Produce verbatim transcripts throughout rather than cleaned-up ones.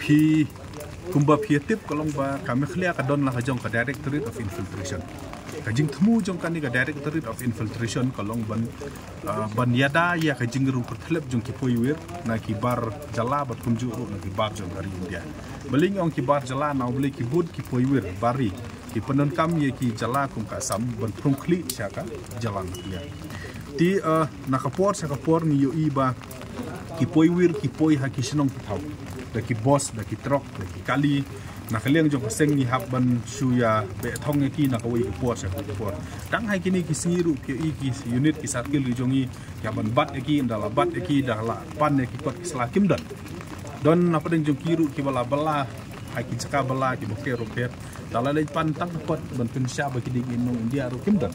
Phi, kumba phi tip ka long ba ka Meghalaya ka don la ka jong ka Directorate of Infiltration. Ka jingthmu jong kane ka Directorate of Infiltration ka long ban, ah, ban ïada ïa ka jingrung kyrthlep jong ki poiwir na ki bar jylla bad kumjuh ruh na ki bar jong ka ri India. Balei ngi ong ki bar jylla? Na u Blei ki bun ki poiwir bar ri ki pyndonkam ïa ki jylla kum ka Assam ban pynrung khlieh sha ka jylla Meghalaya. Te, eh, na ka por sha ka por ngi ïohi ba ki poiwir ki poi ha ki shnong ki thaw da ki bus, da ki truck, da ki kali. Na ka liang jong ka seng ngi hap ban shu ïa beh thong ïa ki na kawei ka por sha ka por. Tang ha kine ki sngi ruh phi ïohi ki unit ki circle ki jong ngi ïa ban bat ïa ki, ynda la bat ïa ki da la pan ïa ki kot ki sla kim don. Don na pdeng jong ki ruh kiba la bylla ha ki jaka bylla kiba pher ruh pher. Da la leit pan tang ka kot ban pynshai ba ki dei ki nong India ruh kim don.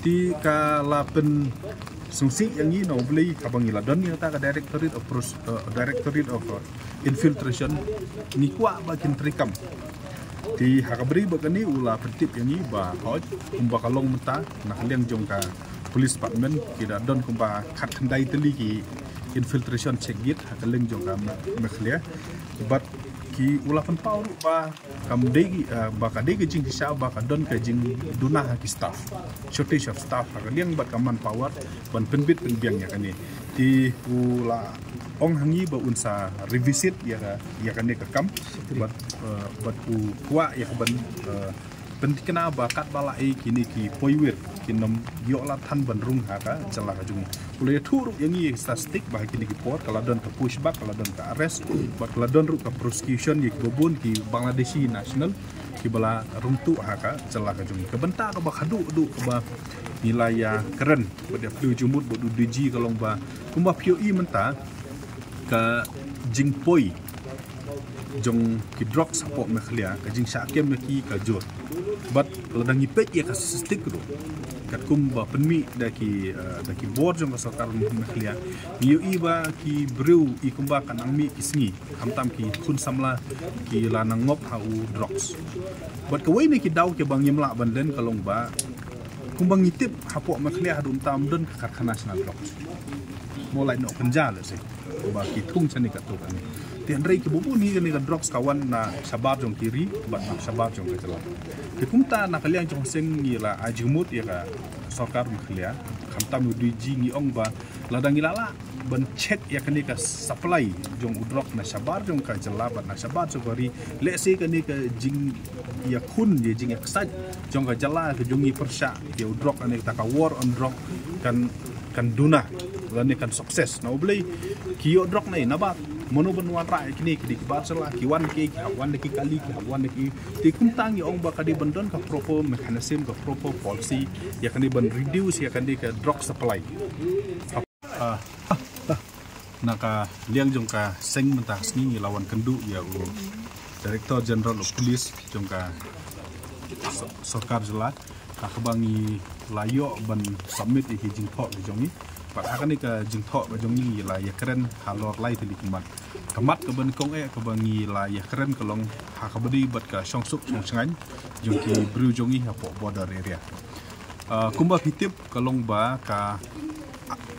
Te ka la pynsngewsih ïa ngi na u Blei kaba ngi la don ïa kata ka Directorate of Pros-, eh, Directorate of, eh, Infiltration. Ngi kwah ba kin treikam. Te ha kaba ri ba kane u la pyntip ïa ngi ba hooid kumba ka long mynta na ka liang jong ka Police Department ki da don kumba khatkhyndai tylli ki infiltration check gate ha ka liang jong ka Me-, Meghalaya. Bad ki u la pynpaw ruh ba kam dei, eh, ba ka dei ka jingkhih ba ka don ka jingduna ha ki staff. Shortage of staff ha ka liang bad ka manpower ban pynbit pynbiang ïa kane. Te u la ong ha ngi ba un sa revisit ïa ka, ïa kane ka kam bad, eh, bad u kwah ïa ka ban, eh, pynthikna ba katba la ei kine ki poiwir kin ym ïoh lad than ban rung ha ka jylla ka jong ngi. U la ïathuh ruh ïa ngi ïa ki statistic ba ha kine ki por ka la don ka pushback, ka la don ka arrest bad ka la don ruh ka prosecution ïa kiba bun ki Bangladeshi national kiba la rung tuh ha ka jylla ka jong ngi. Ka bynta kaba khadduh duh kaba ngi la ïakren bad ïa phi jingmut bad u D G ka long ba kumba phi ïohi mynta ka jingpoi jong ki drugs hapoh Meghalaya, ka jingshah kem ïa ki ka jur. Bad lada ngi peit ïa ka statistic ruh katkum ba pynmih da ki, eh, da ki bor jong ka sorkar Meghalaya, ngi ïohi ba ki briew i kumba ka nang mih ki sngi khamtam ki khun samla ki la nang ngop ha u drugs. Bad kawei na ki daw kiba ngim lah ban len ka long ba kumba ngi tip hapoh Meghalaya haduh mynta ym don ka karkhana shna drugs. Mo lait noh kynja lehse ba ki thung shane katto katne. Te hynrei kiba bun hi kane ka drugs ka wan na shabar jong ki ri bad na shabar jong ka jylla. Te kumta na ka liang jong ka seng ngi la ai jingmut ïa ka sorkar Meghalaya khamtam u D G ngi ong ba lada ngi la lah ban check ïa kane ka supply jong u drug na shabar jong ka jylla bad na shabar jong ka ri, lehse kane ka jingïakhun ïa jingïaksaid jong ka jylla ka jong ngi pyrshah ïa u drug, kane kata ka war on drug kan, kan duna lane kan success. Na u Blei ki ïoh drug na i naba mano ban wanrah ïa kine, ki dei ki bar jylla ki wan ki, ki hap wan da ki kali, ki hap wan da ki. Te kumta ngi ong ba ka dei ban don ka proper mechanism, ka proper policy ïa kane ban reduce ïa kane ka drug supply. Ah, na ka liang jong ka seng mynta ka sngi ngi la wan kynduh ïa u Director General of Police jong ka so-, sorkar jylla, ha kaba ngi la ïoh ban submit ïa ki jingthoh ki jong ngi. Bad ha kane ka jingthoh ka jong ngi ngi la ïakren halor lai tylli ki mat. Ka mat kaba nyngkong eh kaba ngi la ïakren ka long ha kaba dei bad ka shongsuk shongshngaiñ jong ki briew jong ngi hapoh border area. Ah, kumba phi tip ka long ba ka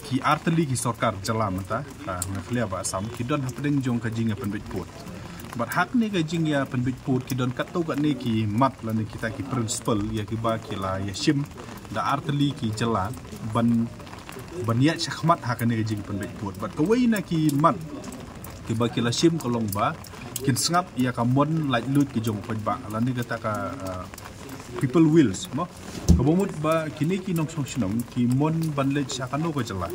ki ar tylli ki sorkar jylla mynta ka Meghalaya bad Assam ki don hapdeng jong ka jingïapynbeit pud. Bad ha kane ka jingïapynbeit pud ki don katto katne ki mat lane kita ki principle ïa kiba ki la ïashim da ar tylli ki jylla ban, ban ïaid shakhmat ha kane ka jingpynbeit pud. Bad kawei na ki mat kiba ki la shim ka long ba kin sngap ïa ka mon laitluid ki jong u paidbah lane kata ka, ah, people wills mo. Kaba mut ba kine ki nongshong shnong ki mon ban leit sha kano ka jylla.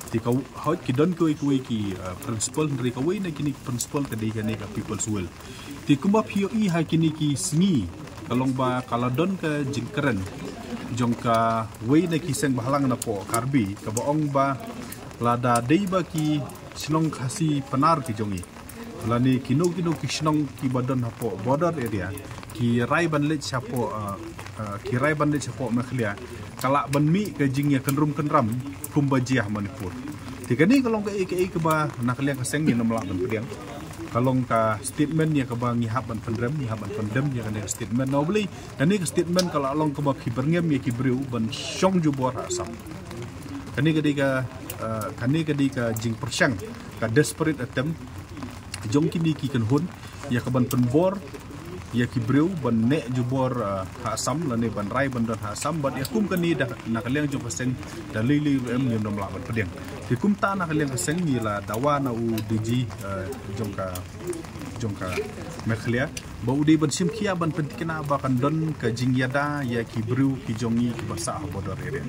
Te ka hooid ki don kiwei kiwei ki, ah, principle, hynrei kawei na kine ki principle ka dei kane ka people's will. Te kumba phi ïohi ha kine ki sngi ka long ba ka la don ka jingkren jong kawei na ki seng bahalang napoh Karbi kaba ong ba lada dei ba ki shnong Khasi Pnar ki jong ngi lane kino kino ki shnong kiba don hapoh border area ki rai ban leit shapoh, ah, ah, ki rai ban leit shapoh Meghalaya, ka lah ban mih ka jingïakynrum kynram kumba jia ha Manipur. Te kane ka long kaei kaei kaba na ka liang ka seng ngin ym lah ban pdiang. Ka long ka statement ïa kaba ngi hap ban pynrem, ngi hap ban pynrem ïa kane ka statement. Na U Blei, kane ka statement ka la long kaba phi byrngem ïa ki briew ban shong jubor ha Assam. Kane ka dei ka, eh, kane ka dei ka jingpyrshang, ka desperate attempt jong kine ki kynhun ïa ka ban pynbor ïa ki briew ban neh jubor, eh, ha Assam lane ban rai ban don ha Assam, bad ïa kum kane da na ka liang jong ka seng da lei lei ruh em ngim lah ban pdiang. Te kumta na ka liang ka seng ngi la dawa na u D G, eh, jong ka, jong ka Meghalaya ba u dei ban shim khia ban pynthikna ba kan don ka jingïada ïa ki briew ki jong ngi kiba sah ha border area.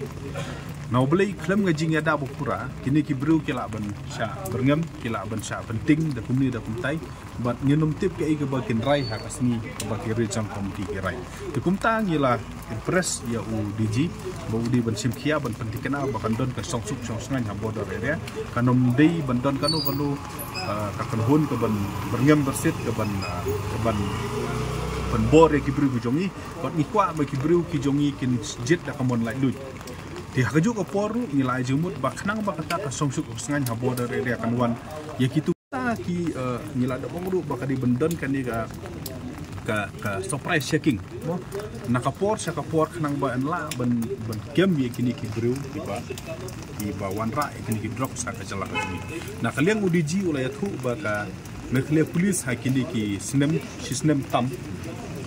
Na U Blei khlem ka jingïada ba pura, kine ki briew ki lah ban shah byrngem, ki lah ban shah pynting da kumne da kumtai. Bad ngin ym tip kaei kaba kin rai ha ka sngi kaba ki regional committee ki rai. Te kumta ngi la impress ïa u D G ba u dei ban shim khia ban pynthikna ba kan don ka shongsuk shongsngain ha border area. Kan ym dei ban don kano kano, ah, ka kynhun ka ban byrngem byrsit ka ban, ah, ka ban pynbor ïa ki briew ki jong ngi. Bad ngi kwah ba ki briew ki jong ngi kin jied da ka mon laitluid. Te ha kajuh ka por ruh ngi la ai jingmut ba khnang ba kata ka shongsuk shongsngain ha border area kan wan ïa kito. Kita ki, eh, ngi la da ong ruh ba ka dei ban don kane ka, ka, ka surprise checking, mo. Na ka por sha ka por khnang ba yn lah ban, ban kem ïa kine ki briew kiba, kiba wanrah ïa kine ki drugs ha ka jylla ka jong ngi. Na ka liang u D G u la ïathuh ba ka Meghalaya Police ha kine ki snem, shi snem tam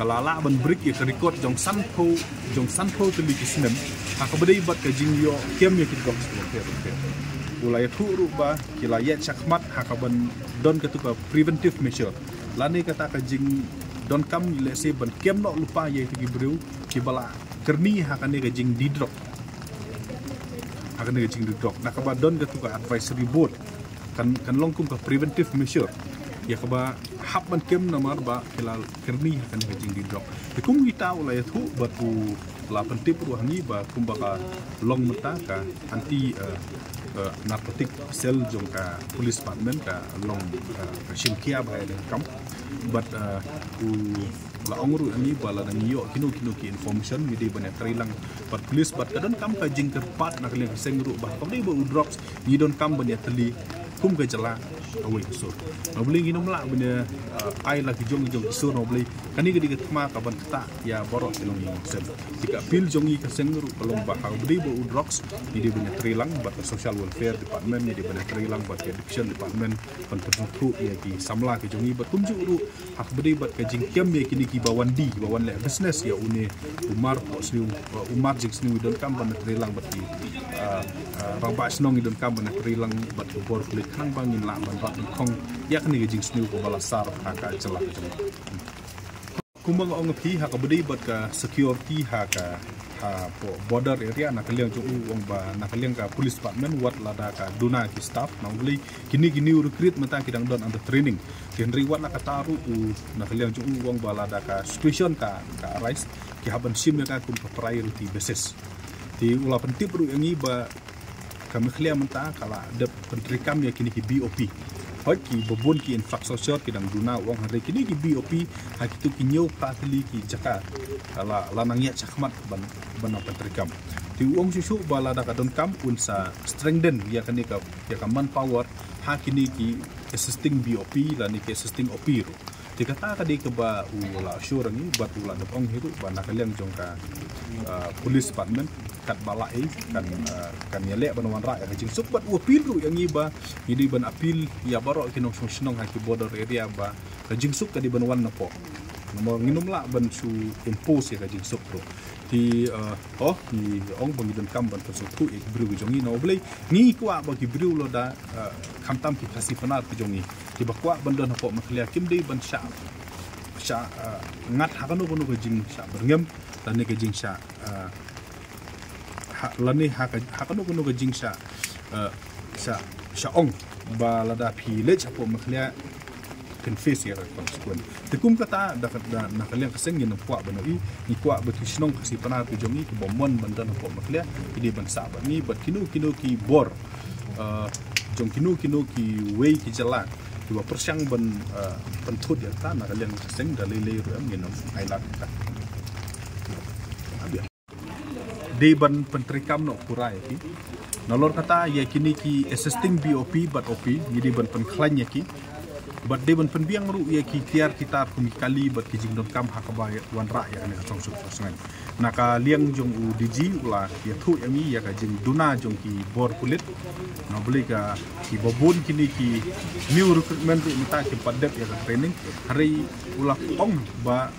ka la lah ban break ïa ka record jong sanphew, jong sanphew tylli ki snem ha kaba dei bad ka jingïoh kem ïa ki drugs kiba pher pher. U la ïathuh ruh ba ki la ïaid shakhmat ha kaban don katu ka preventive measure lane kata ka jingdonkam, let's say, ban kem noh lypa ïa kito ki briew kiba la kyrni ha kane ka jingdie drug, ha kane ka jingdie drug. Na kaba don katu ka advisory board kan, kan long kum ka preventive measure ïa kaba hap ban kem namar ba ki la kyrni ha kane ka jingdie drug. Te kum kita u la ïathuh bad u la pyntip ruh ha ngi ba kumba ka long mynta ka anti, eh, eh, narcotic cell jong ka police department ka long, eh, ka shim khia ba ïa ka kam. Bad, eh, u la ong ruh ha ngi ba lada ngi ïoh kino kino ki information ngi dei ban ïatreilang bad police. Bad ka donkam ka jingkyrpad na ka liang ka seng ruh ba kam dei ba u drugs, ngi donkam ban ïatylli kum ka jylla kawei ka sur. Na U Blei ngin ym lah ban ïa, eh, ai la ki jong ki jong ki sur, na U Blei. Kane ka dei ka thma ka ban ktah ïa baroh ki nongïalam seng. Te ka appeal jong ngi ka seng ruh ka long ba ha kaba dei ba u drugs ngi dei ban ïatreilang bad ka social welfare department, ngi dei ban ïatreilang bad ka addiction department ban pynsngewthuh ïa ki samla ki jong ngi bad kumjuh ruh ha kaba dei bad ka jingkem ïa kine kiba wan die, kiba wan leh business ïa une u mar, u sniew, u mar jingsniew. Ngi donkam ban ïatreilang bad ki, ah, ah, rangbah shnong, ngi donkam ban ïatreilang bad ki bor pulit khnang ba ngin lah ban rat nyngkong ïa kane ka jingsniew kaba la sar ha ka jylla ka jong ngi. Kumba nga ong ïa phi ha kaba dei bad ka security ha ka, hapoh border area, na ka liang jong u ong ba na ka liang ka police department wat lada ka duna ki staff, na U Blei kine ki new recruit mynta ki dang don under training. Te hynrei wat la katta ruh u, na ka liang jong u ong ba lada ka situation ka, ka arise, ki hap ban shim ïa ka kum ka priority basis. Te u la pyntip ruh ïa ngi ba ka Meghalaya mynta ka la dep pyntreikam ïa kine ki B O P. Hooid kiba bun ki infrastructure ki dang duna u ong, hynrei kine ki B O P ha kito ki hynñiew phra tylli ki jaka la, la nang ïaid shakhmat ban, ban nang pyntreikam. Te u ong shuh shuh ba lada ka donkam un sa strengthen ïa kane ka, ïa ka manpower ha kine ki assisting B O P lane ki assisting O P ruh. Te kata ka dei kaba u la assure ïa ngi bad u la dep ong hi ruh ba na ka liang jong ka, ah, police department katba lah ei kan, ah, kan ïaleh ban wanrah ïa ka jingsuk. Bad u appeal ruh ïa ngi ba ngi dei ban appeal ïa baroh ki nongshong shnong ha ki border area ba ka jingsuk ka dei ban wan napoh. Namar ngin ym lah ban shu impose ïa ka jingsuk ruh. Te, ah, oh, ngi ong ba ngi donkam ban pynsngewthuh ïa ki briew ki jong ngi, na U Blei ngi kwah ba ki briew lada, ah, khamtam ki Khasi Pnar ki jong ngi kiba kwah ban don hapoh Meghalaya kim dei ban shah, shah, ah, ngat ha kano kano ka jingshah byrngem lane ka jingshah, ah, ha, lane ha ka, ha kano kano ka jingshah, ah, shah, shah ong ba lada phi leit shapoh Meghalaya phin face ïa ka consequence. Te kum kata da, da, na ka liang ka seng ngin ym kwah ban ïohi, ngi kwah ba ki shnong Khasi Pnar ki jong ngi kiba mon ban don hapoh Meghalaya ki dei ban sah bad ngi bad kino kino ki bor, ah, jong kino kino kiwei ki jylla kiba pyrshang ban, ah, pynthut ïa kata, na ka liang ka seng da lei lei ruh em ngin ym ailad ïa kata. Dei ban pyntreikam noh pura ïa ki. Nalor kata ïa kine ki assisting B O P bad O P ngi dei ban pynkhlaiñ ïa ki. Bad dei ban pynbiang ruh ïa ki tiar ki tar kum ki kali bad ki jingdonkam ha kaba wanrah ïa kane ka song suk song sngain. Na ka liang jong u D G u la ïathuh ïa ngi ïa ka jingduna jong ki bor pulit. Na balei ka ki babun kine ki new recruitment ruh mynta kim pat dep ïa ka training. Hynrei u la ong ba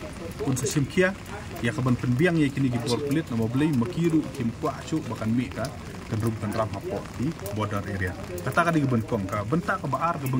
un sa shim khia ïa ka ban pynbiang ïa kine ki bor pulit, namar balei ma ki ruh kim kwah shuh ba kan mih ka kynrum kynram hapoh ki border area. Kata ka dei ka ban kong. Ka bynta kaba ar ka ban